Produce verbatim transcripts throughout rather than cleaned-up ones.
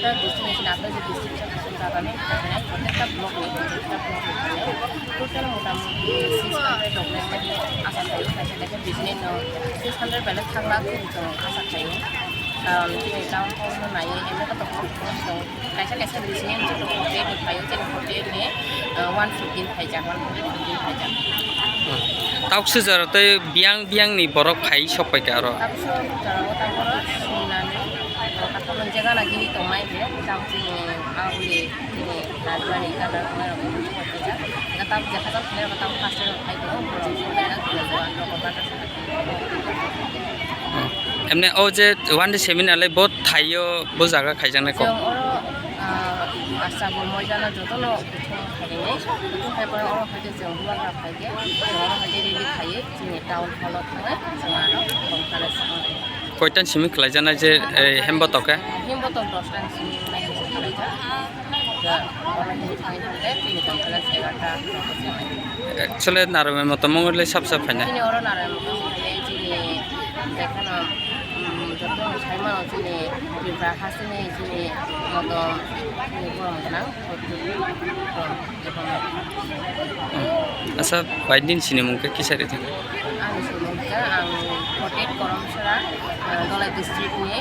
District ni sini athaijak district sa kusum jaga ni, protecta block ni, protecta block ni, total mota moti six hundred rok le mani asa khaio, kaisa kaisa business no six hundred bai le thang lakh khe tong asa khaio. Karon chini town hall no naiwi, emne khe tong kaisa kaisa business no tong forty eight ni khaio, chini forty eight ni, ah, one fifteen khaijak, one fifteen khaijak. Tauk sujaro tei biyang biyang ni borok khai sok pai kha aro. Tauk sujaro tei borok sinani, takhuk nung jaga na gini tongnai de, tauk chini aboni chini rajmani kana tongnai rok khaijak. Tauk jekha tauk khainai rok tauk first time khai tongo, borok khaijak, borok khaijak. Emne o je one day seminar le bo thaio, bo jaga khaijaknai kok. Chwng oro, ah, Asabo moidano jotono kuthum khainai, kuthum khai pore oro hai khe chwng bubagra phai khe, chwng oro hai khe rally khaiwi chini town hall o thangwi chwng aro conference khainai. Koitan simi khlaijaknai je, eh, hembotok khe? Hembotok dosta ni simi nai khe khlaijak. Actually, Narwai motom wngwi le sab sab phainai. Chini oro Narwai motom phainai, chini jekheno, um, joto sai mano chini Tripura hasteni chini motom, chini borom gwnang. Asa, bai din sinimung khe kisa rithwng. Ani sinimung khe ang Kotit Koromsora, uh, Dholai district ni,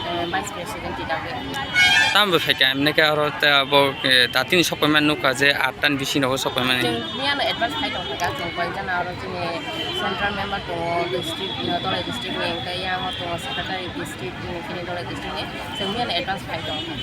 uh, vice president. Tamo bo phaikha, emne khe aro ta-, bo, eh, datini sokphaima nukha je atta ni bisingo sokphaimani. Chwng miyano advance khai tongkha, chwng koi jana aro chini central member tongo, district, eh, Dholai district ni, hwnkhe yang tongo secretary district ni, chini Dholai district ni, chwng miyano advance khai tongkha.